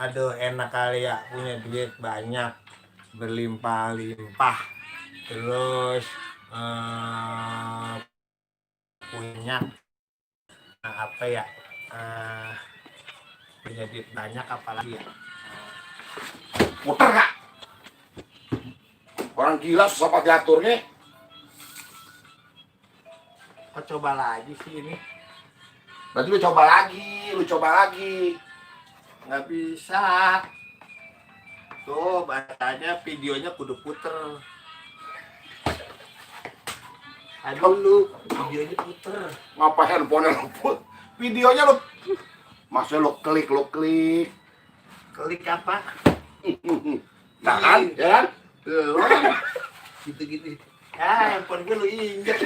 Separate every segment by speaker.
Speaker 1: Aduh, enak kali ya punya duit banyak, berlimpah-limpah. Terus punya apa ya? eh, Punya duit banyak apalagi ya?
Speaker 2: Muter kak. Orang gila susah pakai aturnya.
Speaker 1: Kok coba lagi sih ini?
Speaker 2: Berarti lu coba lagi.
Speaker 1: Nggak bisa. Tuh, bacanya videonya kudu puter. Aduh lu, videonya puter.
Speaker 2: Ngapa handphone lu put? Videonya lu. Maksudnya lu klik.
Speaker 1: Klik apa?
Speaker 2: Nah kan, ya kan?
Speaker 1: Gitu-gitu. Ya, handphone gue lu injek.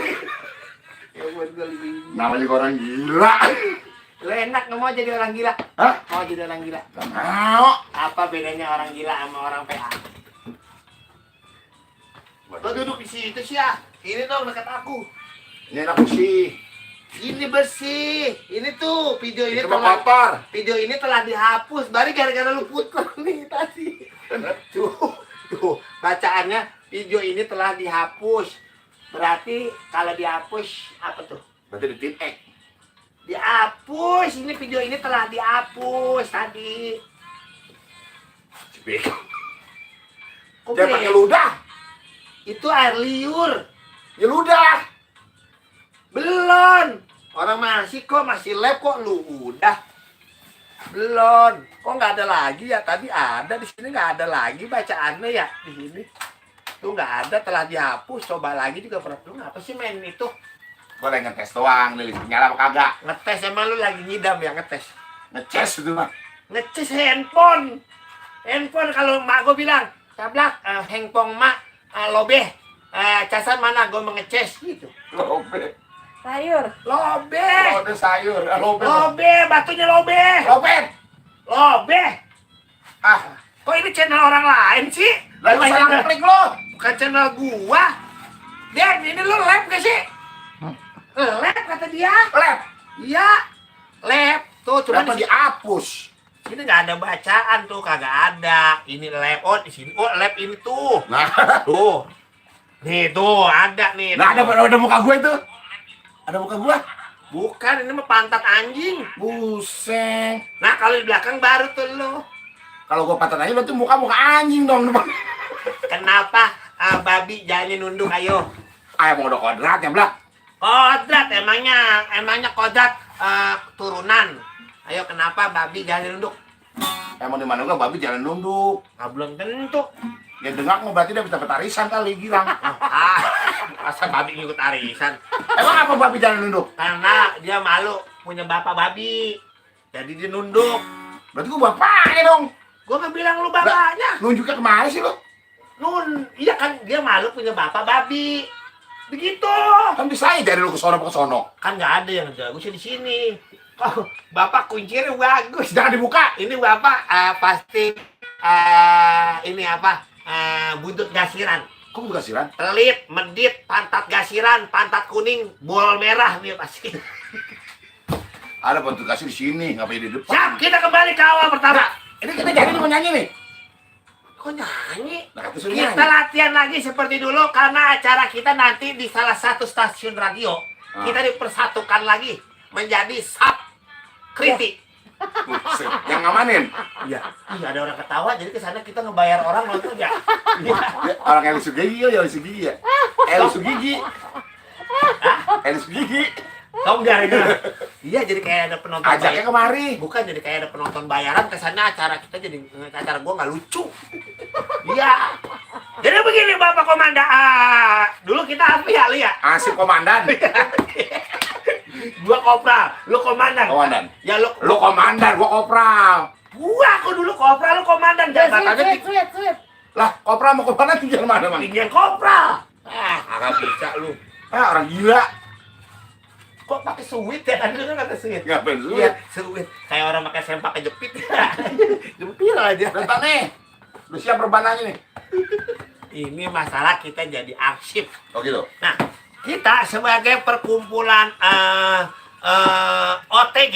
Speaker 1: Handphone gue lu injek.
Speaker 2: Namanya juga orang gila.
Speaker 1: Lu enak nggak mau jadi orang gila?
Speaker 2: Hah?
Speaker 1: Mau jadi orang gila?
Speaker 2: Gak mau.
Speaker 1: Apa bedanya orang gila sama orang PA? Lo duduk di situ sih ya. Ini dong dekat aku.
Speaker 2: Ini enak sih.
Speaker 1: Ini bersih. Ini tuh video ini
Speaker 2: Itu mah kotor.
Speaker 1: video ini telah dihapus. Baru gara-gara lu puter nih tadi. Tuh bacaannya video ini telah dihapus. Berarti kalau dihapus apa tuh?
Speaker 2: Berarti di tim X.
Speaker 1: Dihapus. Ini video ini telah dihapus tadi.
Speaker 2: Cepet.
Speaker 1: Kok
Speaker 2: Jangan pakai ludah.
Speaker 1: Itu air liur.
Speaker 2: Ya ludah.
Speaker 1: Belum. Orang masih lab kok lu udah. Belum. Kok nggak ada lagi ya? Tadi ada di sini nggak ada lagi bacaannya ya di sini. Tuh nggak ada, telah dihapus. Coba lagi juga pernah. Lu ngapa sih main itu?
Speaker 2: Gue lagi ngetes doang, nih nyala apa kagak?
Speaker 1: Ngetes emang lu lagi ngidam ya ngetes?
Speaker 2: Ngeces itu mah.
Speaker 1: Ngeces handphone. Handphone kalau mak gue bilang, cablak handphone mak lobe. Casan mana gue mengeces gitu.
Speaker 2: Lobe.
Speaker 3: Sayur.
Speaker 1: Lobe.
Speaker 2: Lobe sayur. Lobe.
Speaker 1: Lobe, batunya lobe.
Speaker 2: Lobe.
Speaker 1: Lobe.
Speaker 2: Ah,
Speaker 1: Kok ini channel orang lain sih?
Speaker 2: lalu
Speaker 1: Bukan
Speaker 2: salah
Speaker 1: channel-
Speaker 2: klik lo.
Speaker 1: Bukan channel gua. Dan ini lu lab gak sih? Lab kata dia.
Speaker 2: Lab.
Speaker 1: Iya. Lab. Tuh cuma
Speaker 2: Kenapa
Speaker 1: di
Speaker 2: dihapus?
Speaker 1: sini nggak ada bacaan tuh, kagak ada. Ini lab. Oh, di sini. Oh, lab ini tuh.
Speaker 2: Nah,
Speaker 1: Tuh. Nih tuh ada nih.
Speaker 2: nah
Speaker 1: tuh.
Speaker 2: ada muka gue itu. Ada muka gue.
Speaker 1: Bukan, ini mah pantat anjing.
Speaker 2: Buset.
Speaker 1: Nah, kalau di belakang baru tuh lu.
Speaker 2: Kalau gue patah aja berarti muka anjing dong.
Speaker 1: Kenapa babi jangan nunduk, ayo.
Speaker 2: Ayah mau udah kodrat ya, Blak.
Speaker 1: Kodrat emangnya kodrat turunan. Ayo kenapa babi jangan nunduk?
Speaker 2: Emang di mana gua babi jalan nunduk.
Speaker 1: Belum tentu.
Speaker 2: Ya dengak mau berarti dia bisa dapat arisan kali gilang.
Speaker 1: Masa babi ngikut arisan?
Speaker 2: Emang apa babi jalan nunduk?
Speaker 1: Karena dia malu punya bapak babi. Jadi dia nunduk.
Speaker 2: Berarti gua bapaknya dong.
Speaker 1: Gua nggak bilang lu bapaknya.
Speaker 2: Nunjuknya kemana sih lo?
Speaker 1: Iya kan dia malu punya bapak babi. Begitu.
Speaker 2: Kan bisa aja dari lu ke sono ke sono.
Speaker 1: Kan nggak ada yang bagusnya di sini. Oh, bapak kuncinya bagus.
Speaker 2: Jangan dibuka.
Speaker 1: Ini bapak pasti ini apa? Buntut gasiran.
Speaker 2: Kok buka siran?
Speaker 1: Pelit, medit, pantat gasiran, pantat kuning, bol merah nih pasti.
Speaker 2: Ada bentuk kasih di sini, ngapain di depan?
Speaker 1: Siap, kita kembali ke awal pertama.
Speaker 2: Ini kita jadi mau nyanyi nih.
Speaker 1: Kok nyanyi?
Speaker 2: Nah, kata suruh
Speaker 1: Kita
Speaker 2: nyanyi.
Speaker 1: latihan lagi seperti dulu karena acara kita nanti di salah satu stasiun radio. Kita dipersatukan lagi menjadi sub kritik.
Speaker 2: Buset, yang ngamanin.
Speaker 1: Iya. Ih, ada orang ketawa jadi kesana kita ngebayar orang nonton ya.
Speaker 2: Ya, orang Eli Sugigi ya, Eli Sugigi ya. Eli Sugigi. Eli Sugigi.
Speaker 1: Tahu nggak ini? Iya, jadi kayak ada penonton.
Speaker 2: Ajaknya kemari.
Speaker 1: Bukan, jadi kayak ada penonton bayaran kesana, acara kita jadi acara gua nggak lucu. Iya. Jadi begini Bapak Komandan. Dulu kita apa ya, Li ya?
Speaker 2: Asik komandan.
Speaker 1: Gua kopral, lu komandan.
Speaker 2: Komandan.
Speaker 1: Ya lu
Speaker 2: Komandan, gua kopral.
Speaker 1: gua aku dulu kopral, lu komandan. Jabatannya
Speaker 3: Sweet.
Speaker 2: Lah, kopral mau komandan tinggal mana, Bang?
Speaker 1: tinggian kopral. Agak bisa lu.
Speaker 2: Orang gila.
Speaker 1: Kok pakai suwit ya? Tadi kan kata suwit.
Speaker 2: Ngapain
Speaker 1: Iya,
Speaker 2: sulit?
Speaker 1: suwit. Kayak orang pakai sempak kejepit. Jepit aja.
Speaker 2: Bentar nih. Lu siap rebananya nih?
Speaker 1: Ini masalah kita jadi arsip.
Speaker 2: Oh gitu.
Speaker 1: Nah, kita sebagai perkumpulan OTG.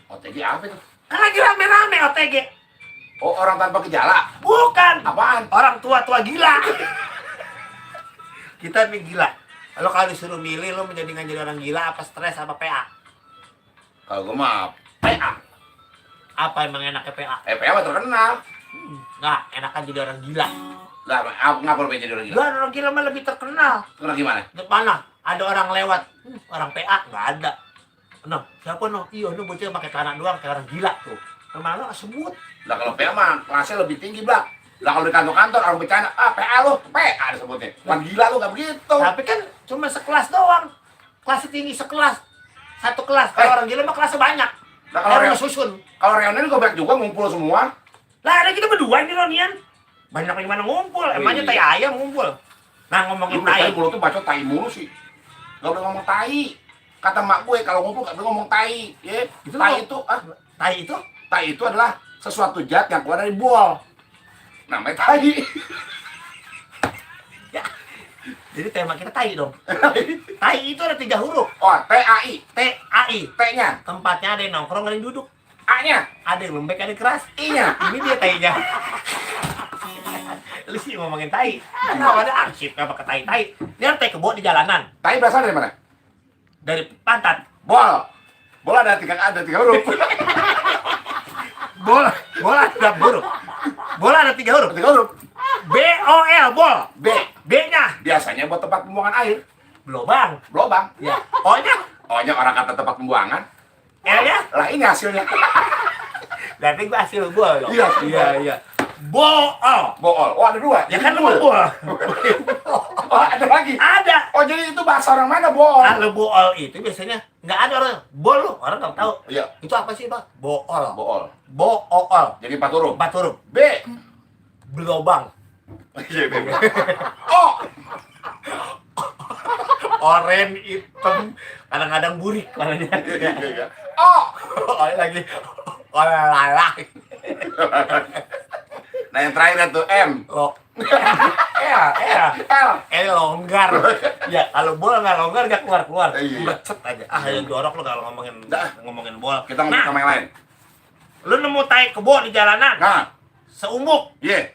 Speaker 2: OTG apa itu?
Speaker 1: Kan lagi rame-rame OTG.
Speaker 2: Oh, orang tanpa gejala.
Speaker 1: Bukan.
Speaker 2: Apaan?
Speaker 1: Orang tua-tua gila. Kita nih gila. Lo kalau disuruh milih lo menjadi orang gila apa stres apa PA?
Speaker 2: Kalau gue mah
Speaker 1: PA. Apa emang enaknya PA?
Speaker 2: PA mah terkenal.
Speaker 1: Nggak, enakan jadi orang gila.
Speaker 2: Lah, ngapa lu pengen jadi orang gila?
Speaker 1: Lah, orang gila mah lebih terkenal.
Speaker 2: Terkenal gimana?
Speaker 1: Mana? Ada orang lewat, orang PA nggak ada. No, siapa no? Iya, no bocah pakai celana doang kayak orang gila tuh. Kemana sebut?
Speaker 2: Lah kalau PA mah kelasnya lebih tinggi, Blak. Lah kalau di kantor-kantor orang bercanda, PA lu, PA disebutnya. Bukan gila lu gak begitu.
Speaker 1: Tapi kan cuma sekelas doang. Kelasnya tinggi sekelas. Satu kelas. Kalau orang gila mah kelasnya banyak.
Speaker 2: Nah, kalau
Speaker 1: Orang susun.
Speaker 2: Kalau reunian gue banyak juga ngumpul semua.
Speaker 1: Lah ada kita berdua nih Ronian. Banyak yang mana ngumpul. Emangnya tai ayam ngumpul. Nah ngomongin
Speaker 2: Lu
Speaker 1: tai.
Speaker 2: mulut tuh bacot tai mulu sih. Gak boleh ngomong tai. Kata mak gue kalau ngumpul gak boleh ngomong tai. Ya,
Speaker 1: Itu
Speaker 2: tai
Speaker 1: lo-
Speaker 2: itu,
Speaker 1: Tai itu
Speaker 2: adalah sesuatu zat yang keluar dari bol. Namanya tai.
Speaker 1: ya. Jadi tema kita tai dong. Tai itu ada 3 huruf.
Speaker 2: Oh, TAI.
Speaker 1: T-A-I.
Speaker 2: T-nya,
Speaker 1: Tempatnya ada yang nongkrong, ada yang duduk.
Speaker 2: A-nya,
Speaker 1: Ada yang lembek, ada yang keras.
Speaker 2: I-nya.
Speaker 1: Ini dia tainya. Lu sih ngomongin tai. Kenapa ada arsip apa ke tai-tai? Ini tai kebo di jalanan.
Speaker 2: Tai berasal dari mana?
Speaker 1: Dari pantat.
Speaker 2: Bol. Bol ada tiga huruf.
Speaker 1: Bola ada huruf. Bola ada 3 huruf.
Speaker 2: Tiga huruf.
Speaker 1: B-O-L, bol.
Speaker 2: B.
Speaker 1: B-nya
Speaker 2: Biasanya buat tempat pembuangan air.
Speaker 1: lubang.
Speaker 2: Lobang.
Speaker 1: Ya. O-nya
Speaker 2: O-nya orang kata tempat pembuangan.
Speaker 1: L-nya
Speaker 2: Lah ini hasilnya.
Speaker 1: berarti gua hasil gol dong.
Speaker 2: Iya,
Speaker 1: iya. Bool.
Speaker 2: Bool. Oh, ada 2.
Speaker 1: Ya kan lu bol.
Speaker 2: Oh, ada lagi.
Speaker 1: Ada.
Speaker 2: Oh, jadi itu bahasa orang mana, bool?
Speaker 1: Kalau bool itu biasanya nggak ada orang. Bol lu, orang nggak tahu.
Speaker 2: Iya,
Speaker 1: Itu apa sih, Pak? Bool.
Speaker 2: bool.
Speaker 1: Bool.
Speaker 2: Jadi 4 huruf.
Speaker 1: 4 huruf.
Speaker 2: B.
Speaker 1: Belobang.
Speaker 2: Iya, B. O.
Speaker 1: Oren hitam, kadang-kadang burik warnanya.
Speaker 2: Iya. O.
Speaker 1: Oh, lagi. Oh, lala.
Speaker 2: Nah, yang terakhir itu M.
Speaker 1: Oh.
Speaker 2: L.
Speaker 1: Longgar. Ya, kalau bola nggak longgar nggak keluar.
Speaker 2: Iya.
Speaker 1: Becet aja. Ya jorok lu kalau ngomongin bola.
Speaker 2: Kita ngomong sama yang lain.
Speaker 1: Lu nemu tai kebo di jalanan.
Speaker 2: Nah,
Speaker 1: Seumuk.
Speaker 2: iya.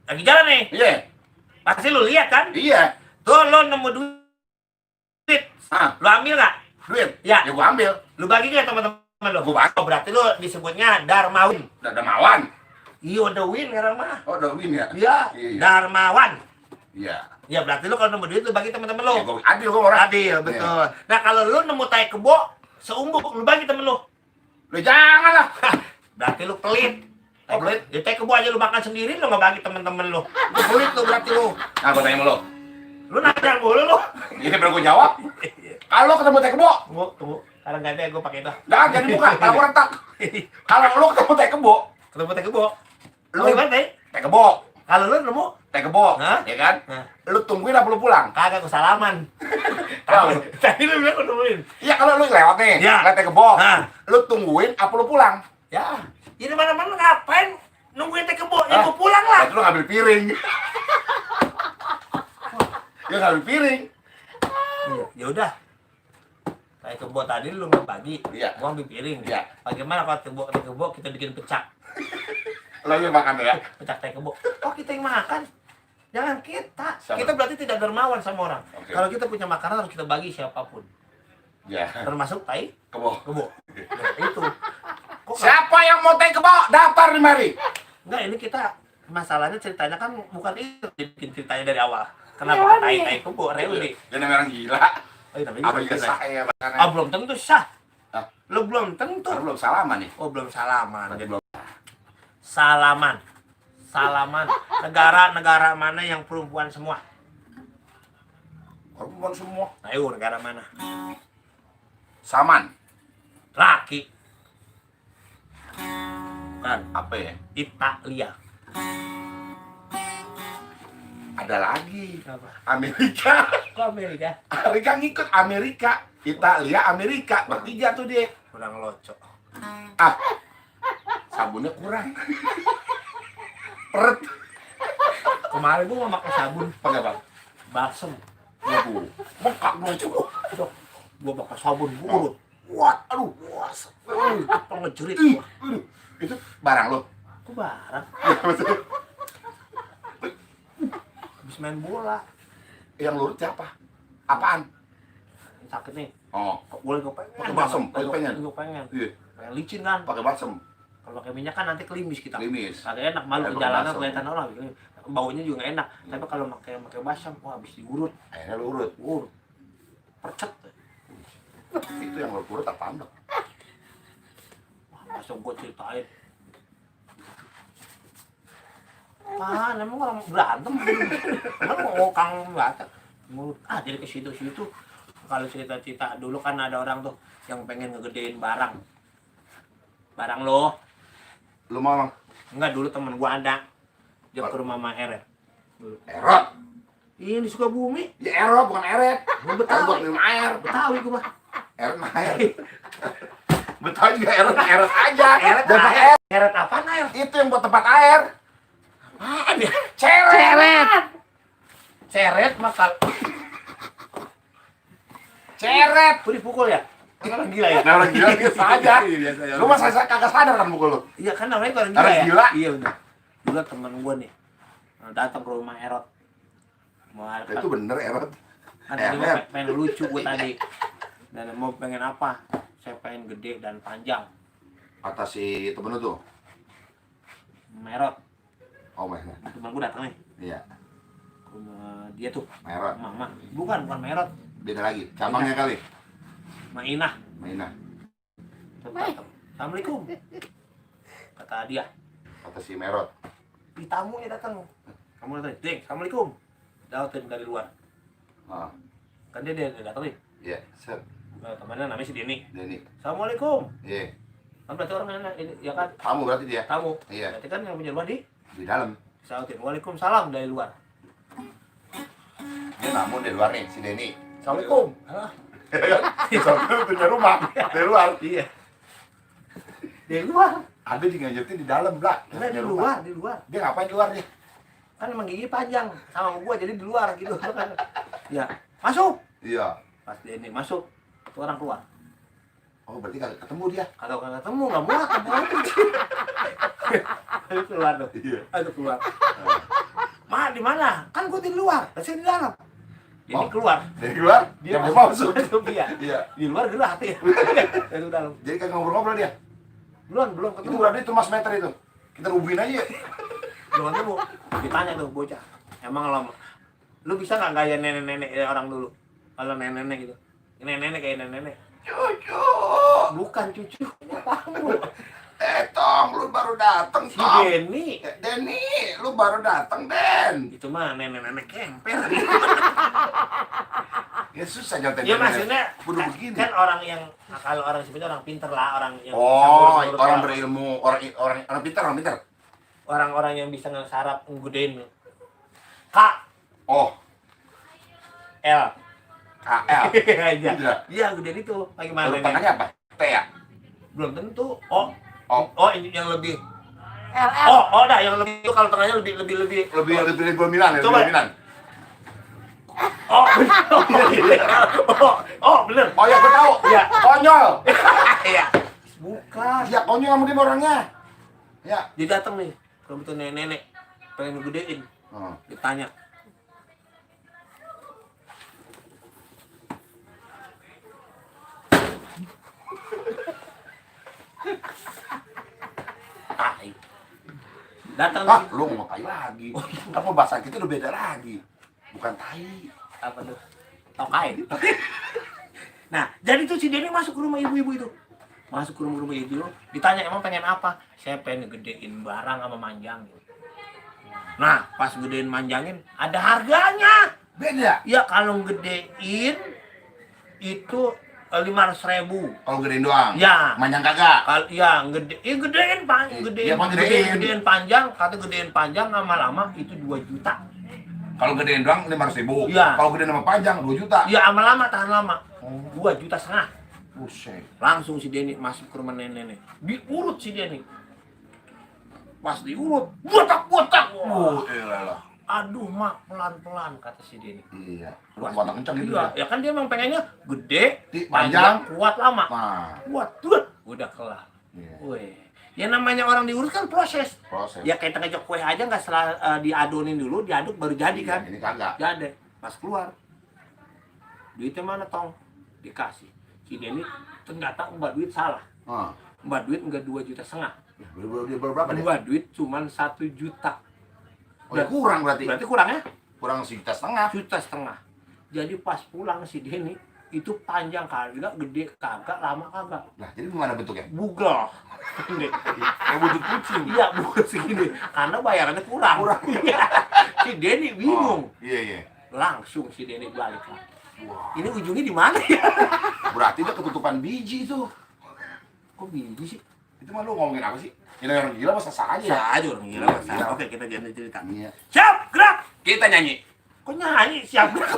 Speaker 1: Lagi jalan nih.
Speaker 2: Iya.
Speaker 1: Pasti lu lihat kan?
Speaker 2: Iya.
Speaker 1: Tuh lu nemu duit.
Speaker 2: Ah,
Speaker 1: Lu ambil nggak?
Speaker 2: duit.
Speaker 1: Ya.
Speaker 2: Ya gua ambil.
Speaker 1: Lu bagi nggak teman-teman lu?
Speaker 2: Gua bagi.
Speaker 1: Oh, berarti lu disebutnya Darmawan.
Speaker 2: Darmawan.
Speaker 1: Iya, udah win sekarang mah.
Speaker 2: Oh, udah win ya?
Speaker 1: Iya,
Speaker 2: Iya.
Speaker 1: Darmawan.
Speaker 2: Iya.
Speaker 1: Ya berarti lu kalau nemu duit lu bagi teman-teman lu.
Speaker 2: Ya, gua adil gua orang.
Speaker 1: Adil, betul. Nah, kalau lu nemu tai kebo seumbuk lu bagi temen lu.
Speaker 2: Lu jangan lah.
Speaker 1: Berarti lu pelit.
Speaker 2: Oh, pelit?
Speaker 1: Ya tai kebo aja lu makan sendiri lu nggak bagi temen-temen lu. Lu pelit lu berarti lu.
Speaker 2: Nah, gua tanya sama lu.
Speaker 1: Lu nanya mulu lu.
Speaker 2: Ini baru gua jawab. Kalau ketemu teh kebo,
Speaker 1: Tunggu. Sekarang ganti gue pakai itu.
Speaker 2: jangan jadi buka, kalau gua retak. Kalau lu ketemu teh kebo,
Speaker 1: Ketemu tai kebo.
Speaker 2: Lu-
Speaker 1: Lu gimana tai?
Speaker 2: teh kebo,
Speaker 1: Kalau lu nemu,
Speaker 2: teh kebo,
Speaker 1: Hah?
Speaker 2: ya kan?
Speaker 1: Nah.
Speaker 2: Lu tungguin apa lu pulang?
Speaker 1: kagak gue salaman.
Speaker 2: Tahu.
Speaker 1: Tadi lu bilang lu nemuin.
Speaker 2: Iya, kalau lu lewat nih,
Speaker 1: Ya.
Speaker 2: lihat teh kebo,
Speaker 1: Hah.
Speaker 2: lu tungguin apa lu pulang?
Speaker 1: Ya, ini mana-mana ngapain nungguin tai kebo? Ya
Speaker 2: Hah?
Speaker 1: gue pulang lah.
Speaker 2: Berarti lu ngambil piring. Ya ngambil piring.
Speaker 1: Ya udah. Tai kebo tadi lu nggak bagi,
Speaker 2: Iya.
Speaker 1: gua ambil piring.
Speaker 2: Iya.
Speaker 1: Bagaimana kalau tai kebo kita bikin pecak,
Speaker 2: Lu yang makan ya.
Speaker 1: pecak tai kebo? Oh kita yang makan, jangan kita.
Speaker 2: Sama.
Speaker 1: Kita berarti tidak dermawan sama orang.
Speaker 2: Oke.
Speaker 1: Kalau kita punya makanan harus kita bagi siapapun,
Speaker 2: Ya.
Speaker 1: termasuk tai
Speaker 2: Kebo.
Speaker 1: kebo. Nah, itu. Kok nggak-
Speaker 2: Siapa yang mau teh kebo? Daftar di mari.
Speaker 1: Enggak, ini kita masalahnya ceritanya kan bukan itu, bikin ceritanya dari awal. Kenapa tai kebo reuni?
Speaker 2: Dia namanya orang gila.
Speaker 1: Oh, iya, namanya
Speaker 2: Apa
Speaker 1: juga
Speaker 2: juga
Speaker 1: gila.
Speaker 2: saya makanya.
Speaker 1: Ah, belum tentu sah.
Speaker 2: Hah?
Speaker 1: Lu belum tentu.
Speaker 2: Baru belum salaman nih.
Speaker 1: Oh, belum salaman.
Speaker 2: Masih belum.
Speaker 1: Salaman. Negara mana yang perempuan semua?
Speaker 2: Perempuan semua.
Speaker 1: Ayo, negara mana?
Speaker 2: Saman.
Speaker 1: Laki. Bukan.
Speaker 2: Apa ya?
Speaker 1: Italia.
Speaker 2: Ada lagi.
Speaker 1: Apa?
Speaker 2: Amerika.
Speaker 1: Kok Amerika?
Speaker 2: Amerika ngikut Amerika. Italia, Amerika. Bertiga tuh dia.
Speaker 1: Kurang loco.
Speaker 2: Ah. Sabunnya kurang. Peret.
Speaker 1: Kemarin gua mau pakai sabun
Speaker 2: Pakai bang.
Speaker 1: balsem.
Speaker 2: Waduh. Bengkak gua coba.
Speaker 1: Gua pakai sabun urut.
Speaker 2: What? Aduh.
Speaker 1: Apa ngejerit
Speaker 2: Ih,
Speaker 1: gua.
Speaker 2: aduh. Itu barang lo.
Speaker 1: Kok barang?
Speaker 2: Maksudnya,
Speaker 1: Habis main bola.
Speaker 2: yang lurut siapa? Apaan?
Speaker 1: Sakit nih.
Speaker 2: Oh,
Speaker 1: Kok boleh gue pengen?
Speaker 2: Pakai balsam, pakai pengen.
Speaker 1: Gue pengen.
Speaker 2: iya,
Speaker 1: Pengen licin kan.
Speaker 2: pakai balsam,
Speaker 1: Kalau pakai minyak kan nanti kelimis kita.
Speaker 2: klimis.
Speaker 1: Kagak enak, malu
Speaker 2: Pakai
Speaker 1: ke jalanan
Speaker 2: balsam.
Speaker 1: kelihatan orang gitu. Baunya juga nggak enak. Tapi kalau pakai balsam, wah habis diurut.
Speaker 2: Akhirnya lu urut.
Speaker 1: Percet.
Speaker 2: Itu yang lu urut apa andok?
Speaker 1: Wah, masa gue ceritain. Ah, emang orang berantem. Emang ngokang berantem. Mulut. Jadi ke situ-situ. Kalau cerita-cerita dulu kan ada orang tuh yang pengen ngegedein barang. Barang lo.
Speaker 2: Lu mau
Speaker 1: Enggak, dulu temen gua ada. Dia ke rumah Maher ya.
Speaker 2: erot?
Speaker 1: Ini Sukabumi.
Speaker 2: Ya erot bukan eret.
Speaker 1: Gua
Speaker 2: Erot buat
Speaker 1: Betawi.
Speaker 2: minum air.
Speaker 1: Betawi gua mah.
Speaker 2: Eret mah air. Betawi juga erot aja.
Speaker 1: Eret
Speaker 2: Dan
Speaker 1: air.
Speaker 2: air
Speaker 1: Eret apaan air?
Speaker 2: itu yang buat tempat air.
Speaker 1: Apaan ya?
Speaker 2: Ceret.
Speaker 1: Seret makal.
Speaker 2: Ceret.
Speaker 1: Gua dipukul ya? Orang gila ya?
Speaker 2: Nah, orang gila biasa aja.
Speaker 1: Iya, biasa aja.
Speaker 2: Lu masa kagak sadar kan mukul lu?
Speaker 1: Iya kan namanya orang gila
Speaker 2: Orang
Speaker 1: ya?
Speaker 2: gila.
Speaker 1: Iya benar. Dulu temen gua nih datang ke rumah Erot. Mau
Speaker 2: Itu bener erot.
Speaker 1: kan tadi mau pengen lucu gua tadi. Dan mau pengen apa? Saya pengen gede dan panjang.
Speaker 2: Kata si temen lu tuh.
Speaker 1: Merot.
Speaker 2: Oh, meh.
Speaker 1: Temen gua datang nih.
Speaker 2: Iya,
Speaker 1: Ke rumah dia tuh.
Speaker 2: merot.
Speaker 1: Mama. Bukan Merot.
Speaker 2: Beda lagi. Cabangnya kali.
Speaker 1: Mainah.
Speaker 2: Mainan.
Speaker 1: Assalamualaikum. Kata dia.
Speaker 2: Kata si merot.
Speaker 1: Di tamunya datang. Kamu datang, Deng, Assalamualaikum. Datang dari luar.
Speaker 2: Ah,
Speaker 1: Kan dia datang nih.
Speaker 2: iya, set.
Speaker 1: Temannya namanya si Denny.
Speaker 2: Denny.
Speaker 1: Assalamualaikum.
Speaker 2: Iya.
Speaker 1: Kan berarti orang enak ini, ya kan?
Speaker 2: Kamu berarti dia?
Speaker 1: Tamu.
Speaker 2: Iya.
Speaker 1: Berarti kan yang punya rumah di
Speaker 2: Di dalam.
Speaker 1: sautin. Waalaikumsalam dari luar.
Speaker 2: Dia namun di luar nih, si Denny.
Speaker 1: Assalamualaikum. Hah?
Speaker 2: Soalnya punya rumah dari luar.
Speaker 1: Iya. Dari luar.
Speaker 2: Ada juga nyetir di dalam, Blak.
Speaker 1: Enggak, di luar, di luar.
Speaker 2: Dia ngapain di luar dia?
Speaker 1: Kan emang gigi panjang sama gua jadi di luar gitu kan. Ya, masuk.
Speaker 2: Iya.
Speaker 1: Pas Denny masuk, tuh orang keluar.
Speaker 2: Oh, berarti kagak ketemu dia.
Speaker 1: Kalau nggak ketemu nggak muat, ayo keluar tuh.
Speaker 2: Iya.
Speaker 1: Ayo keluar. Ma di mana? Kan gua di luar, saya di dalam. Jadi
Speaker 2: Oh.
Speaker 1: keluar.
Speaker 2: Dari luar, dia mau masuk.
Speaker 1: Iya.
Speaker 2: Iya.
Speaker 1: Di luar gerak ya. Dari dalam.
Speaker 2: Jadi kagak ngobrol-ngobrol dia.
Speaker 1: Belum
Speaker 2: Itu
Speaker 1: ketemu.
Speaker 2: berarti itu Mas Meter itu. Kita hubungin aja.
Speaker 1: Belum ketemu. Ditanya tuh bocah. Emang lu bisa nggak gaya nenek-nenek orang dulu? Kalau nenek-nenek gitu. Nenek-nenek kayak nenek-nenek.
Speaker 2: Cucu.
Speaker 1: Bukan cucu, kamu.
Speaker 2: Tong, lu baru dateng,
Speaker 1: Si
Speaker 2: Tong.
Speaker 1: Denny.
Speaker 2: Denny, lu baru dateng, Den.
Speaker 1: Itu mah nenek-nenek kemper.
Speaker 2: Ya susah nyotain.
Speaker 1: Ya maksudnya
Speaker 2: Udah
Speaker 1: kan,
Speaker 2: begini.
Speaker 1: kan orang yang kalau orang sebenarnya orang pinter lah, orang yang
Speaker 2: Oh,
Speaker 1: bisa ngurus-ngurus
Speaker 2: orang berilmu, orang pintar, orang pintar.
Speaker 1: orang-orang yang bisa ngesarap ngegedein K
Speaker 2: Oh,
Speaker 1: L
Speaker 2: KL.
Speaker 1: aja.
Speaker 2: Iya.
Speaker 1: Iya, gedein itu. Bagaimana
Speaker 2: Kalau
Speaker 1: nenek?
Speaker 2: tengahnya apa? T ya?
Speaker 1: Belum tentu. Oh,
Speaker 2: Oh,
Speaker 1: ini yang lebih.
Speaker 3: LL.
Speaker 1: Dah yang lebih itu kalau tengahnya lebih.
Speaker 2: lebih dari dominan, lebih
Speaker 1: Coba.
Speaker 2: dominan.
Speaker 1: Oh, bener.
Speaker 2: Oh ya, gue tahu.
Speaker 1: Iya.
Speaker 2: Konyol.
Speaker 1: Iya. Bukan.
Speaker 2: Iya, konyol mungkin orangnya. Ya.
Speaker 1: Dia datang nih, kalau betul nenek pengen ngegedein.
Speaker 2: Hmm.
Speaker 1: Ditanya. Tai. Datang
Speaker 2: Ah,
Speaker 1: nih.
Speaker 2: lu ngomong tai lagi. Apa bahasa kita udah beda lagi. Bukan tai.
Speaker 1: Apa tuh? Tokai. Nah, jadi tuh si Denny masuk ke rumah ibu-ibu itu. Masuk ke rumah ibu, ditanya emang pengen apa? Saya pengen ngegedein barang sama manjangin. Nah, pas gedein manjangin, ada harganya.
Speaker 2: Beda.
Speaker 1: Ya kalau gedein itu 500.000.
Speaker 2: Kalau gedein doang.
Speaker 1: Ya.
Speaker 2: Manjang kagak.
Speaker 1: Kalau ya gedein panjang,
Speaker 2: Iya, Bang, gedein.
Speaker 1: gedein panjang, kata gedein panjang lama-lama itu 2 juta.
Speaker 2: Kalau gedein doang 500.000.
Speaker 1: Iya.
Speaker 2: Kalau gedein sama panjang 2 juta.
Speaker 1: Ya lama-lama tahan lama.
Speaker 2: Oh.
Speaker 1: 2,5 juta.
Speaker 2: Buset.
Speaker 1: Langsung si Denny masuk ke rumah nenek. Diurut si Denny. Pas diurut, botak-botak.
Speaker 2: Oh, elah.
Speaker 1: Aduh, mak, pelan-pelan kata si Denny.
Speaker 2: Iya. Lu
Speaker 1: Pas-
Speaker 2: kuat kencang gitu
Speaker 1: Iya,
Speaker 2: ya.
Speaker 1: ya kan dia emang pengennya gede,
Speaker 2: Panjang.
Speaker 1: panjang, kuat lama.
Speaker 2: Nah,
Speaker 1: Kuat, tuh. Udah kelar.
Speaker 2: Iya.
Speaker 1: Weh. Ya namanya orang diurus kan proses.
Speaker 2: Proses.
Speaker 1: Ya kayak ngejok kue aja nggak diadonin dulu, diaduk baru jadi kan.
Speaker 2: Ini kagak.
Speaker 1: Jadi pas keluar duitnya mana tong dikasih. Si Denny ternyata mbak duit salah. Mbak duit enggak 2,5 juta.
Speaker 2: Dia berapa dia?
Speaker 1: Mbak duit cuman 1 juta.
Speaker 2: Oh, ya kurang berarti.
Speaker 1: Berarti kurangnya
Speaker 2: Kurang 1,5 juta.
Speaker 1: 1,5 juta. Jadi pas pulang si Denny itu panjang kagak, gede kagak, lama kagak.
Speaker 2: Nah, jadi gimana bentuknya?
Speaker 1: Bugel.
Speaker 2: Kayak butut kucing.
Speaker 1: Iya, bukan segini. Karena bayarannya kurang. Iya. Si Denny bingung.
Speaker 2: Iya.
Speaker 1: Langsung si Denny balik lagi.
Speaker 2: Wah.
Speaker 1: Ini ujungnya di mana ya?
Speaker 2: Berarti dia ketutupan biji tuh.
Speaker 1: Kok biji sih?
Speaker 2: Itu mah lu ngomongin apa sih? Ini orang gila masa sah aja.
Speaker 1: Sah aja orang gila.
Speaker 2: Iya.
Speaker 1: Sah. Oke, kita jadi cerita.
Speaker 2: Iya.
Speaker 1: Siap, gerak.
Speaker 2: Kita nyanyi.
Speaker 1: Kok nyanyi? Siap, gerak.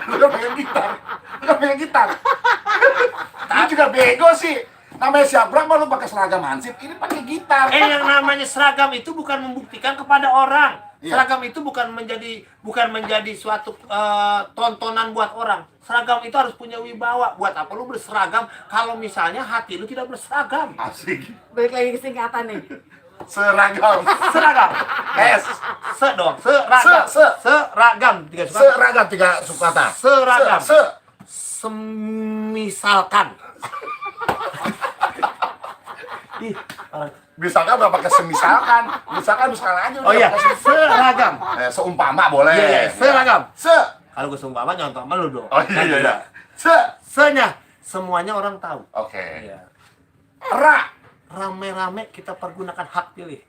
Speaker 2: Lu kan pengen gitar. Lu kan pengen gitar. Lu juga bego sih. Namanya siap gerak mah lu pakai seragam hansip, ini pakai gitar.
Speaker 1: Yang namanya seragam itu bukan membuktikan kepada orang.
Speaker 2: Iya.
Speaker 1: Seragam itu bukan menjadi suatu tontonan buat orang. Seragam itu harus punya wibawa. Buat apa lu berseragam kalau misalnya hati lu tidak berseragam?
Speaker 2: Asik.
Speaker 3: Balik lagi ke singkatan nih.
Speaker 2: Seragam.
Speaker 1: Seragam.
Speaker 2: S.
Speaker 1: Dong. Seragam. Seragam. Tiga suka.
Speaker 2: Seragam 3 sukata.
Speaker 1: Seragam.
Speaker 2: Se.
Speaker 1: Semisalkan. Ih,
Speaker 2: Misalkan nggak pakai semisalkan. Misalkan aja.
Speaker 1: oh iya, seragam.
Speaker 2: Seumpama boleh.
Speaker 1: Iya, seragam.
Speaker 2: Se.
Speaker 1: Kalau gue sumpah nyontoh sama lu dong.
Speaker 2: Oh iya. Se.
Speaker 1: Se-nya semuanya orang tahu.
Speaker 2: Oke.
Speaker 1: Iya.
Speaker 2: Ra.
Speaker 1: Rame-rame kita pergunakan hak pilih.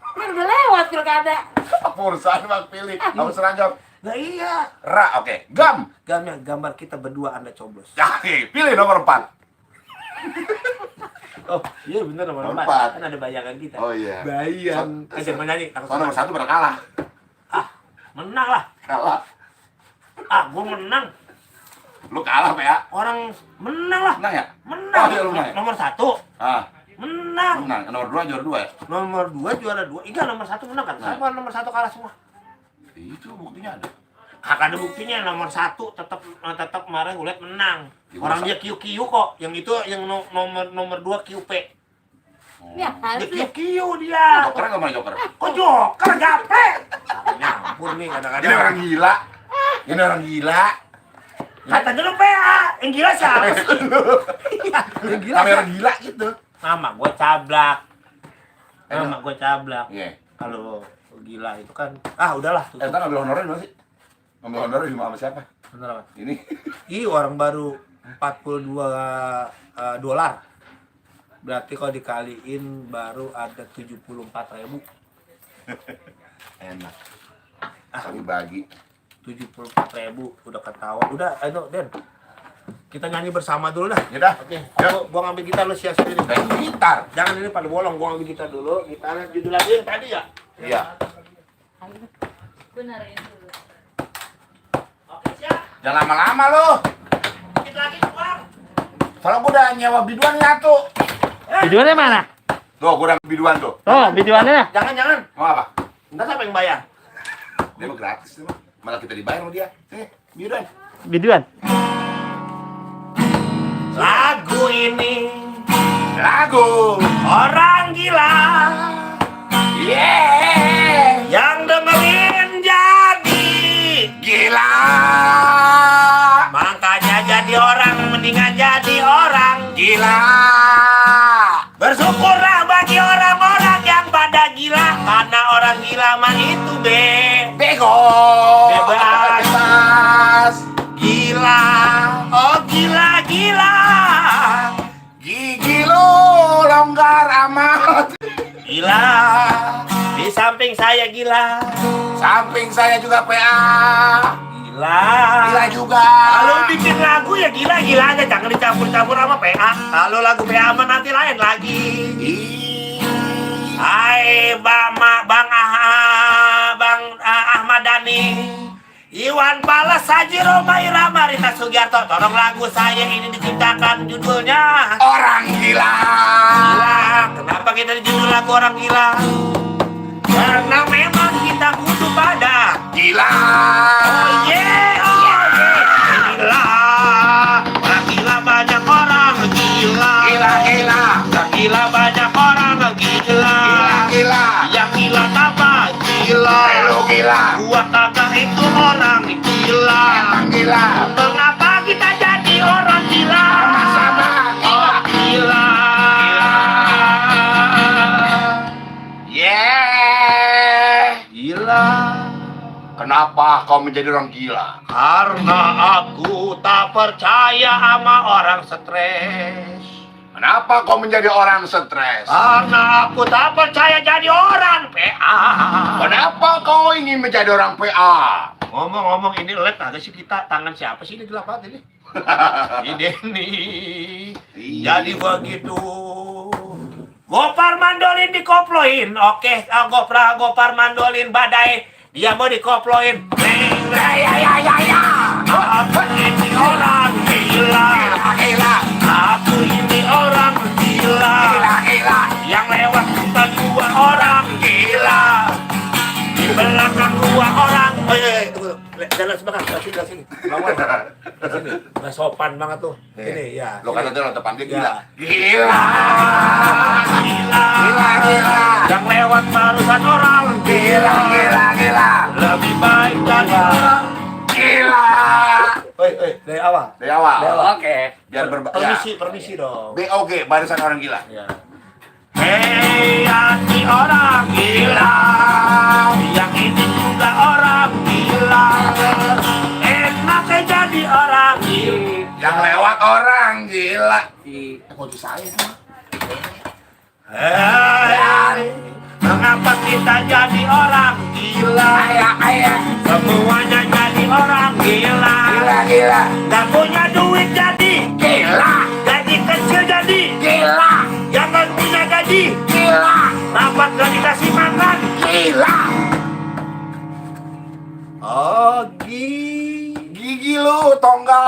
Speaker 3: Kan udah lewat pilkada.
Speaker 2: Apa urusan bang pilih? Kamu seragam.
Speaker 1: Nah iya.
Speaker 2: Ra, oke. Gam.
Speaker 1: Gambar kita berdua Anda coblos.
Speaker 2: Ya, pilih nomor 4.
Speaker 1: Oh iya bener nomor
Speaker 2: Nomor
Speaker 1: 4.
Speaker 2: 4.
Speaker 1: Kan ada bayangan kita.
Speaker 2: Oh iya.
Speaker 1: Bayang. Aja menyanyi.
Speaker 2: Soalnya nomor 1 pada kalah.
Speaker 1: Menang lah.
Speaker 2: Kalah.
Speaker 1: Gue menang.
Speaker 2: Lu kalah, Pak ya?
Speaker 1: Orang menang lah.
Speaker 2: Menang ya?
Speaker 1: Menang.
Speaker 2: Oh, iya, lu menang ya?
Speaker 1: Nomor 1. Menang.
Speaker 2: Menang. Nomor 2 juara 2 ya?
Speaker 1: Nomor 2 juara 2. Iya nomor 1 menang kan?
Speaker 2: Nah.
Speaker 1: Sama nomor 1 kalah semua.
Speaker 2: Itu buktinya ada.
Speaker 1: Kagak ada buktinya nomor 1 tetap kemarin gue liat menang.
Speaker 2: Ya,
Speaker 1: Orang
Speaker 2: masa?
Speaker 1: dia QQ kok. Yang itu yang nomor 2 QP.
Speaker 3: Ya,
Speaker 1: Dia
Speaker 3: harus ya.
Speaker 1: QQ dia.
Speaker 2: Joker nggak main joker?
Speaker 1: Kok joker gape? Nyampur nih
Speaker 2: Ini
Speaker 1: kadang-kadang.
Speaker 2: orang gila. Ini orang gila.
Speaker 1: Kata dulu PA. Yang gila siapa sih? Iya, yang gila
Speaker 2: Namanya
Speaker 1: siapa?
Speaker 2: orang gila gitu.
Speaker 1: Nama gue cablak. Nama gue cablak.
Speaker 2: Iya.
Speaker 1: Kalau gila itu kan udahlah tutup.
Speaker 2: Ntar ngambil honornya di mana sih? Ngambil honornya sama siapa?
Speaker 1: Bener apa?
Speaker 2: Ini.
Speaker 1: Orang baru 42 dolar. Berarti kalau dikaliin baru ada 74.000.
Speaker 2: Enak. Bagi-bagi.
Speaker 1: 74.000 udah ketawa. Udah, ayo Den. Kita nyanyi bersama dulu dah.
Speaker 2: Ya dah.
Speaker 1: Oke.
Speaker 2: Ya.
Speaker 1: Gua ngambil gitar lu siap sendiri.
Speaker 2: Dan gitar.
Speaker 1: Jangan ini pada bolong, gua ngambil gitar dulu. Gitarnya judul lagi yang tadi ya.
Speaker 2: Iya.
Speaker 3: Benerin dulu.
Speaker 1: Oke, siap.
Speaker 2: Jangan lama-lama lo.
Speaker 1: Dikit lagi keluar.
Speaker 2: Soalnya gua udah nyewa biduan nyatu.
Speaker 4: Videonya mana?
Speaker 2: Tuh, gua udah biduan tuh.
Speaker 4: Oh, videonya.
Speaker 1: Jangan.
Speaker 2: Mau apa?
Speaker 1: Entar siapa yang bayar?
Speaker 2: Dia mah gratis dia mah. Malah kita dibayar sama dia. Biduan.
Speaker 4: Videoan.
Speaker 1: Lagu ini
Speaker 2: Lagu.
Speaker 1: orang gila
Speaker 2: Yeah.
Speaker 1: yang dengerin jadi
Speaker 2: Gila.
Speaker 1: makanya jadi orang mendingan jadi orang
Speaker 2: Gila.
Speaker 1: bersyukurlah bagi orang-orang yang pada gila karena orang gila mah itu
Speaker 2: Bego.
Speaker 1: Bebas.
Speaker 2: Bebas.
Speaker 1: gila gila
Speaker 2: Gigi lu longgar amat.
Speaker 1: gila di samping saya gila
Speaker 2: Samping saya juga PA.
Speaker 1: gila
Speaker 2: Gila juga.
Speaker 1: kalau bikin lagu ya gila-gila aja jangan dicampur-campur sama PA kalau lagu PA mah nanti lain lagi Hai Bang Ahmad Dhani Iwan Fals, Haji Roma Irama, Rita Sugiarto. Tolong lagu saya ini diciptakan judulnya
Speaker 2: Orang gila.
Speaker 1: Gila. Kenapa kita judul lagu orang gila? Karena memang kita kudu pada
Speaker 2: Gila.
Speaker 1: oh yeah. Gila. Orang gila banyak orang gila.
Speaker 2: Gila.
Speaker 1: Dan Gila banyak orang gila.
Speaker 2: Gila.
Speaker 1: Yang gila apa? Gila.
Speaker 2: Lu gila.
Speaker 1: Gua kagak itu orang gila.
Speaker 2: Emang gila.
Speaker 1: Mengapa kita jadi orang gila?
Speaker 2: Sama-sama
Speaker 1: Oh, gila.
Speaker 2: Yeah.
Speaker 1: Gila.
Speaker 2: Kenapa kau menjadi orang gila?
Speaker 1: Karena aku tak percaya sama orang stres.
Speaker 2: Kenapa kau menjadi orang stres?
Speaker 1: Karena aku tak percaya jadi orang PA.
Speaker 2: Kenapa kau ingin menjadi orang PA?
Speaker 1: Ngomong-ngomong ini led agak sih kita tangan siapa sih ini gelap banget ini? Ini nih. Jadi begitu. Gopar mandolin dikoploin. Oke, gopar mandolin badai. Dia mau dikoploin. Ya. Aku ini orang gila. Aku ini orang gila. Yang lewat depan dua orang gila. Di belakang dua orang. Tunggu. Jalan sebentar, sini. Lawan. Sini. Nggak sopan banget tuh. Ini ya.
Speaker 2: Lo kata dia depan dia gila.
Speaker 1: Gila. Yang lewat barusan orang gila. Lebih baik jadi orang
Speaker 2: Gila.
Speaker 1: dari awal.
Speaker 2: Dari awal.
Speaker 3: Oke.
Speaker 2: Biar
Speaker 1: Permisi dong.
Speaker 2: BOG, barisan orang gila.
Speaker 1: Ya. Hei, hati orang gila. Yang ini juga orang gila. Enaknya jadi orang gila.
Speaker 2: Yang lewat orang gila.
Speaker 3: Kunci saya.
Speaker 1: Hei, mengapa kita jadi orang gila? Semuanya jadi orang gila. Gak punya duit jadi gila. Gaji kecil jadi gila. Yang gak punya gaji gila. Rapat gak dikasih makan gila. Oh,
Speaker 2: Gigi lu, tonggal